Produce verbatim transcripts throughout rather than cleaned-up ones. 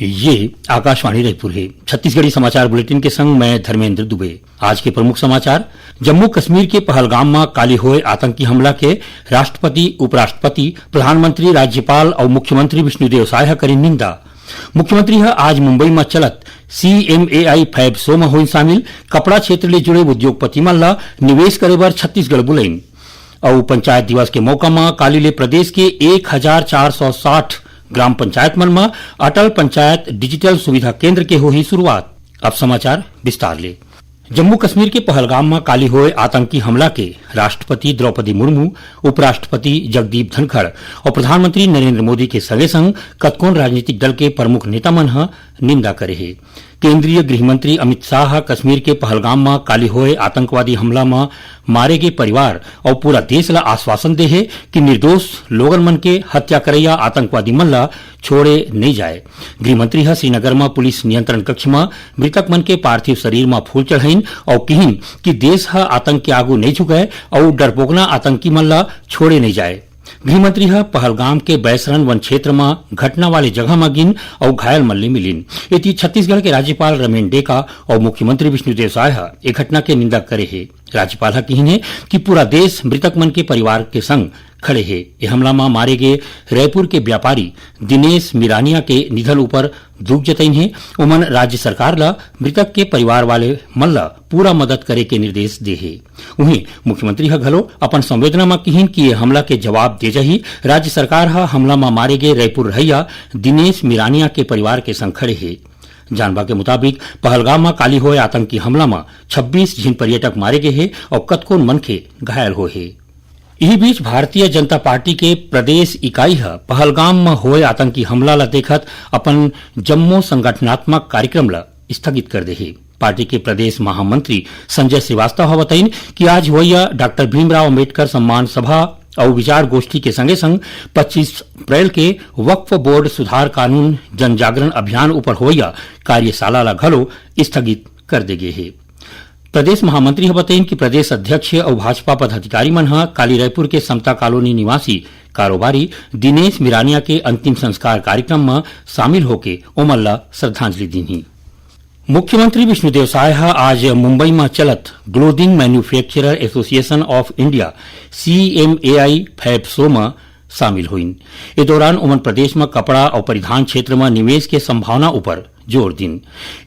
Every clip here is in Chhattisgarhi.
ये आकाशवाणी रायपुर हे। छत्तीसगढ़ी समाचार बुलेटिन के संग मैं धर्मेंद्र दुबे। आज के प्रमुख समाचार। जम्मू कश्मीर के पहलगाम म काली होए आतंकी हमला के राष्ट्रपति, उपराष्ट्रपति, प्रधानमंत्री, राज्यपाल अउ मुख्यमंत्री विष्णुदेव साय ह करिन निंदा। मुख्यमंत्री ह आज मुंबई म चलत C M A I Fab Show म होइन शामिल। कपड़ा क्षेत्र ले जुड़े उद्योगपति मन ल निवेश करे बर छत्तीसगढ़ बुलाइन। अउ पंचायत दिवस के मौका म काली ले प्रदेश के एक हजार चार सौ साठ ग्राम पंचायत मन म अटल पंचायत डिजिटल सुविधा केंद्र के होही शुरुआत। अब समाचार विस्तार ले। जम्मू कश्मीर के पहलगाम म काली होए आतंकी हमला के राष्ट्रपति द्रौपदी मुर्मू, उपराष्ट्रपति जगदीप धनखड़ अउ प्रधानमंत्री नरेंद्र मोदी के संगे संग कतकोन राजनीतिक दल के प्रमुख नेता मन ह निंदा करे हे। केंद्रीय गृह मंत्री अमित शाह ह कश्मीर के पहलगाम म काली होए आतंकवादी हमला म मारे गे परिवार अउ पूरा देश ल आश्वासन दे हे कि निर्दोष लोगन मन के हत्या करइया आतंकवादी मन ल छोड़े नइ जाए। गृह मंत्री ह श्रीनगर म पुलिस नियंत्रण कक्ष म मृतक मन के पार्थिव शरीर म फूल चढ़ाइन अउ किहिन कि देश ह आतंक के आगू नइ झुकय अउ डरपोकना आतंकी मन ल छोड़े नइ जाए। गृह मंत्री ह पहलगाम के बैसरन वन क्षेत्र म घटना वाले जगह म गिन अउ घायल मन ले मिलिन। एती छत्तीसगढ़ के राज्यपाल रमेन डेका अउ मुख्यमंत्री विष्णुदेव साय ह ए घटना के निंदा करे हे। राज्यपाल ह किहिन हे कि पूरा देश मृतक मन के परिवार के संग खड़े हे। ए हमला म मारे गे रायपुर के व्यापारी दिनेश मिरानिया के निधन ऊपर दुख जतइन हे। ओमन राज्य सरकार ल मृतक के परिवार वाले मन ल पूरा मदद करे के निर्देश दे हे। उहें, मुख्यमंत्री ह घलो अपन संवेदना म किहिन कि ये हमला के जवाब दे जाही। राज्य सरकार ह हमला म मारे गे रायपुर रहइया दिनेश मिरानिया के परिवार के संग खड़े हे। जानबा के मुताबिक, पहलगाम म काली होए आतंकी हमला म छब्बीस झिन पर्यटक मारे गे हे अउ कतकोन मनखे घायल होए हे। इही बीच, भारतीय जनता पार्टी के प्रदेश इकाई ह पहलगाम म होए आतंकी हमला ल देखत अपन जम्मो संगठनात्मक कार्यक्रम ल स्थगित कर दे हे। पार्टी के प्रदेश महामंत्री संजय श्रीवास्तव ह बताइन कि आज होइया डॉक्टर भीमराव अंबेडकर सम्मान सभा अउ विचार गोष्ठी के संगे संग पच्चीस अप्रैल के वक्फ बोर्ड सुधार कानून जन जागरण अभियान ऊपर होइया कार्यशाला ल घलो स्थगित कर दे गे हे। प्रदेश महामंत्री ह बतइन कि प्रदेश अध्यक्ष अउ भाजपा पदाधिकारी मन ह काली रायपुर के समता कॉलोनी निवासी कारोबारी दिनेश मिरानिया के अंतिम संस्कार कार्यक्रम म शामिल होके ओमन ल श्रद्धांजलि दीन। मुख्यमंत्री विष्णुदेव साय ह आज मुंबई म चलत Clothing Manufacturer Association of India, C M A I Fab Show म शामिल होइन। ए दौरान ओमन प्रदेश म कपड़ा अउ परिधान क्षेत्र म निवेश के संभावना ऊपर जोर दिन।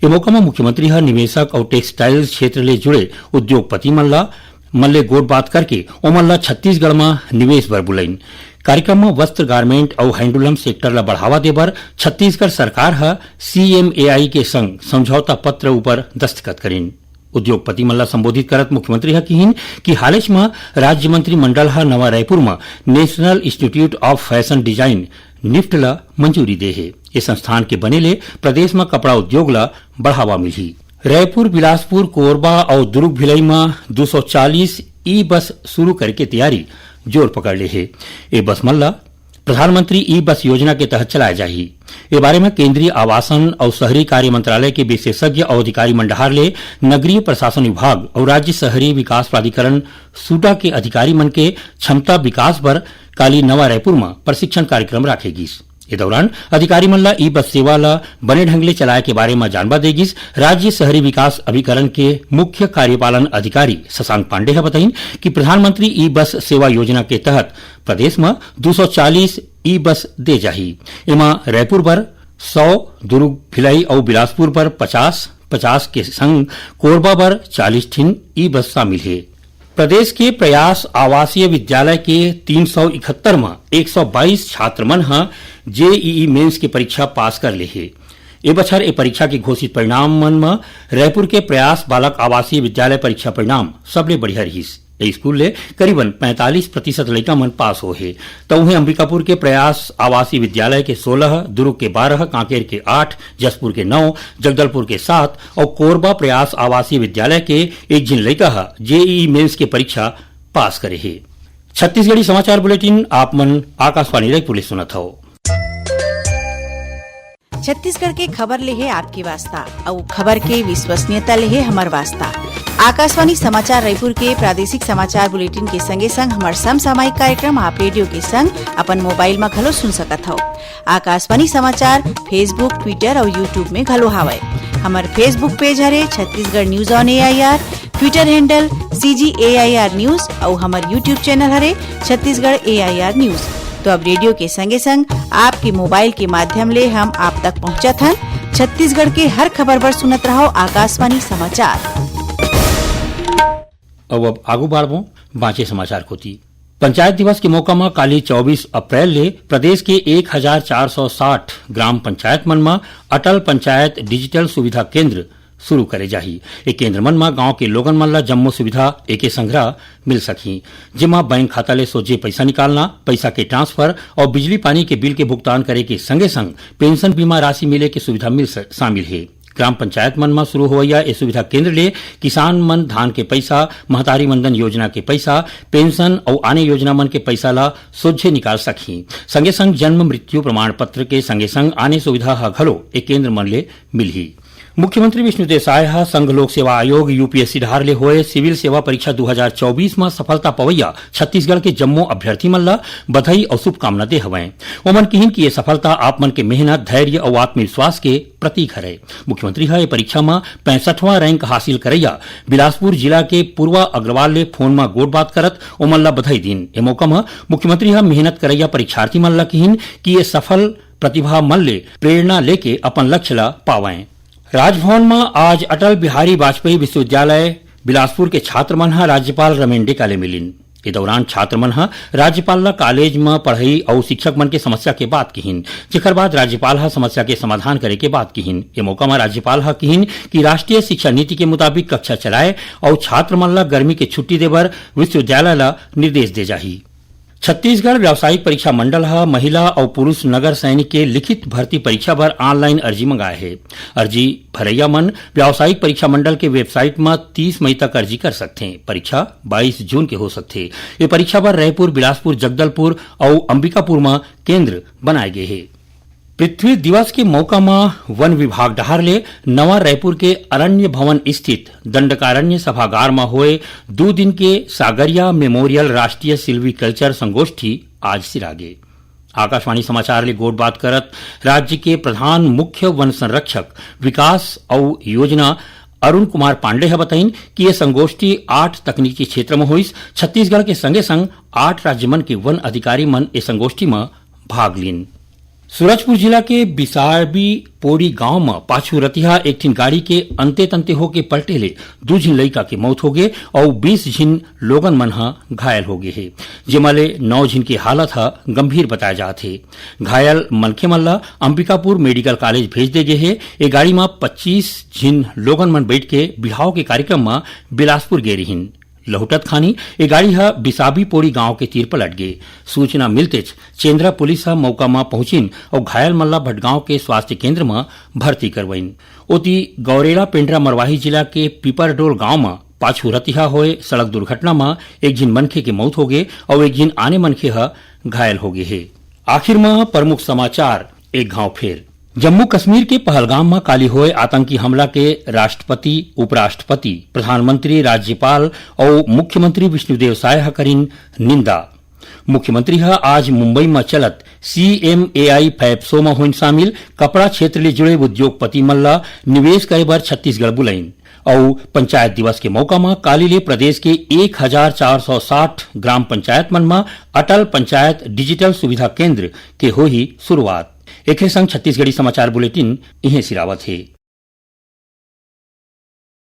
ए मौका म मुख्यमंत्री ह निवेशक अउ textiles क्षेत्र ले जुड़े उद्योगपति मन ल मन ले गोठ बात करके ओमन ल छत्तीसगढ़ म निवेश बर बुलाइन। कार्यक्रम म वस्त्र, garment अउ handloom sector ल बढ़ावा देबर छत्तीसगढ़ सरकार ह C M A I के संग समझौता पत्र ऊपर दस्तखत करिन। उद्योगपति मन ल संबोधित करत मुख्यमंत्री ह किहिन कि हालेच म राज्य मंत्रिमंडल ह नवा रायपुर म National Institute of Fashion Design, NIFT ल मंजूरी दे हे। ए संस्थान के बने ले प्रदेश म कपड़ा उद्योग ल बढ़ावा मिलही। रायपुर, बिलासपुर, कोरबा अउ दुर्ग भिलाई म दू सौ चालीस ई बस शुरू करे के तैयारी जोर पकड़ ले हे। ए बस मन ल प्रधानमंत्री ई बस योजना के तहत चलाए जाही। ए बारे म केंद्रीय आवासन अउ शहरी कार्य मंत्रालय के विशेषज्ञ अउ अधिकारी मन डहार ले नगरीय प्रशासन विभाग अउ राज्य शहरी विकास प्राधिकरण, सूडा के अधिकारी मन के क्षमता विकास बर काली नवा रायपुर म प्रशिक्षण कार्यक्रम राखे गिस। ए दौरान अधिकारी मन ल ई बस सेवा ल बने ढंग ले चलाए के बारे म जानबा दे गिस। राज्य शहरी विकास अभिकरण के मुख्य कार्यपालन अधिकारी शशांक पांडे ह बताइन कि प्रधानमंत्री ई बस सेवा योजना के तहत प्रदेश म दू सौ चालीस ई बस दे जाही। एमा रायपुर बर सौ, दुर्ग, भिलाई अउ बिलासपुर बर पचास, पचास के संग कोरबा बर चालीस ठिन ई बस शामिल हे। प्रदेश के प्रयास आवासीय विद्यालय के तीन सौ इकहत्तर म एक सौ बाईस छात्र मन ह जेईई मेंस के परीक्षा पास कर ले हे। ए बछर ए परीक्षा के घोषित परिणाम मन म रायपुर के प्रयास बालक आवासीय विद्यालय परीक्षा परिणाम सबले बढ़िया रिहिस। ए स्कूल ले करीबन पैंतालीस प्रतिशत लइका मन पास हो हे। त उहें अंबिकापुर के प्रयास आवासीय विद्यालय के सोलह, दुर्ग के बारह, कांकेर के आठ, जशपुर के नौ, जगदलपुर के सात अउ कोरबा प्रयास आवासीय विद्यालय के एक झिन लइका ह जेईई मेंस के परीक्षा पास करे हे। छत्तीसगढ़ी समाचार बुलेटिन आप मन आकाशवाणी रायपुर ले सुनत हव। छत्तीसगढ़ के खबर ले हे आपके वास्ता, अउ खबर के विश्वसनीयता ले हे हमर वास्ता। आकाशवाणी समाचार रायपुर के प्रादेशिक समाचार बुलेटिन के संगे संग हमर समसामयिक कार्यक्रम आप रेडियो के संग अपन मोबाइल म घलो सुन सकत हव। आकाशवाणी समाचार Facebook, Twitter अउ YouTube में घलो हावय। हमर Facebook पेज हरे Chhattisgarh news on AIR, Twitter handle CG AIR news अउ हमर YouTube चैनल हरे छत्तीसगढ़ एआईआर न्यूज। तो अब रेडियो के संगे संग आपके मोबाइल के माध्यम ले हम आप तक पहुंचत हन। छत्तीसगढ़ के हर खबर बर सुनत रहव आकाशवाणी समाचार। अउ अब आगू बाढ़बो बांचे समाचार कोति। पंचायत दिवस के मौका म काली चौबीस अप्रैल ले प्रदेश के एक हजार चार सौ साठ ग्राम पंचायत मन म अटल पंचायत डिजिटल सुविधा केंद्र शुरू करे जाही। ए केंद्र मन म गांव के लोगन मन ल जम्मो सुविधा एके संघरा मिल सकही, जेमा बैंक खाता ले सोझे पइसा निकालना, पइसा के ट्रांसफर अउ बिजली पानी के बिल के भुगतान करे के संगे संग पेंशन बीमा राशि मिले के सुविधा मिल स-, शामिल हे। ग्राम पंचायत मन म शुरू होवइया ए सुविधा केंद्र ले किसान मन धान के पइसा, महतारी वंदन योजना के पइसा, पेंशन अउ आने योजना मन के पइसा ल सोझे निकाल सकही। संगे संग जन्म मृत्यु प्रमाण पत्र के संगे संग आने सुविधा ह घलो ए केंद्र मन ले मिलही। मुख्यमंत्री विष्णुदेव साय ह संघ लोक सेवा आयोग, यूपीएससी, डहार ले होए सिविल सेवा परीक्षा दू हजार चौबीस म सफलता पवैया छत्तीसगढ़ के जम्मो अभ्यर्थी मन ल बधाई अउ शुभकामना दे हवंय। ओमन किहिन कि ये सफलता आप मन के मेहनत, धैर्य अउ आत्मविश्वास के प्रतीक हरय। मुख्यमंत्री ह ये परीक्षा म पैंसठवां रैंक हासिल करैया बिलासपुर जिला के पूर्वा अग्रवाल ले फोन म गोठबात करत ओमन ल बधाई दीन। ए मौका म मुख्यमंत्री ह मेहनत करैया परीक्षार्थी मन ल किहिन कि ये सफल प्रतिभा मन ले प्रेरणा लेके अपन लक्ष्य ल पावंय। राजभवन म आज अटल बिहारी वाजपेयी विश्वविद्यालय बिलासपुर के छात्र मन ह राज्यपाल रमेन डेका ले मिलिन। ए दौरान छात्र मन ह राज्यपाल ल कॉलेज म पढ़ई अउ शिक्षक मन के समस्या के बात किहिन, जेकर बाद राज्यपाल ह समस्या के समाधान करे के बात किहिन। ए मौका म राज्यपाल ह किहिन कि राष्ट्रीय शिक्षा नीति के मुताबिक कक्षा चलाए अउ छात्र मन ल गर्मी के छुट्टी दे बर विश्वविद्यालय ल निर्देश दे जाही। छत्तीसगढ़ व्यावसायिक परीक्षा मंडल ह महिला अउ पुरुष नगर सैनिक के लिखित भर्ती परीक्षा बर ऑनलाइन अर्जी मंगाए हे। अर्जी भरैया मन व्यावसायिक परीक्षा मंडल के वेबसाइट म तीस मई तक अर्जी कर सकथें। परीक्षा बाईस जून के हो सकथे। ये परीक्षा बर रायपुर, बिलासपुर, जगदलपुर अउ अंबिकापुर म केंद्र बनाए गे हे। पृथ्वी दिवस के मौका म वन विभाग डहार ले नवा रायपुर के अरण्य भवन स्थित दंडकारण्य सभागार म होए दू दिन के सागरिया मेमोरियल राष्ट्रीय सिल्वीकल्चर संगोष्ठी आज सिरागे। आकाशवाणी समाचार ले गोठबात करत राज्य के प्रधान मुख्य वन संरक्षक विकास अउ योजना अरुण कुमार पांडे ह बताइन कि ये संगोष्ठी आठ तकनीकी क्षेत्र म होइस। छत्तीसगढ़ के संगे संग आठ राज्य मन के वन अधिकारी मन ए संगोष्ठी म भाग लीन। सूरजपुर जिला के बिसाबी पोड़ी गांव म पाछू रतिहा एक ठिन गाड़ी के अंते तंते होके पलटे ले दू झिन लइका के मौत होगे अउ बीस झिन लोगन मन ह घायल होगे हे, जेमा ले नौ झिन के हालत ह गंभीर बताए जात हे। घायल मनखे मन ल अंबिकापुर मेडिकल कॉलेज भेज दे गे हे। ए गाड़ी म पच्चीस झिन लोगन मन बइठ के बिहाव के कार्यक्रम म बिलासपुर गे रिहिन। लहुटत खानी ए गाड़ी ह बिसाबी पोड़ी गांव के तीर पलट गे। सूचना मिलतेच चेंद्रा पुलिस ह मौका म पहुंचिन अउ घायल मन ल भटगांव के स्वास्थ्य केंद्र म भर्ती करवइन। ओती गौरेला पेंड्रा मरवाही जिला के पीपरडोल गांव म पाछू रतिहा होए सड़क दुर्घटना म एक झिन मनखे के मउत होगे अउ एक झिन आने मनखे ह घायल होगे हे। आखिर म प्रमुख समाचार एक घांव फेर। जम्मू कश्मीर के पहलगाम म काली होए आतंकी हमला के राष्ट्रपति, उपराष्ट्रपति, प्रधानमंत्री, राज्यपाल अउ मुख्यमंत्री विष्णुदेव साय ह करिन निंदा। मुख्यमंत्री ह आज मुंबई म चलत सीएमएआई फैब शो म होइन शामिल, कपड़ा क्षेत्र ले जुड़े उद्योगपति मन ल निवेश करे बर छत्तीसगढ़ बुलाइन। अउ पंचायत दिवस के मौका म काली ले प्रदेश के एक हजार चार सौ साठ ग्राम पंचायत मन म अटल पंचायत डिजिटल सुविधा केंद्र के होही शुरुआत। एखरे संग छत्तीसगढ़ी समाचार बुलेटिन इहें सिरावत हे।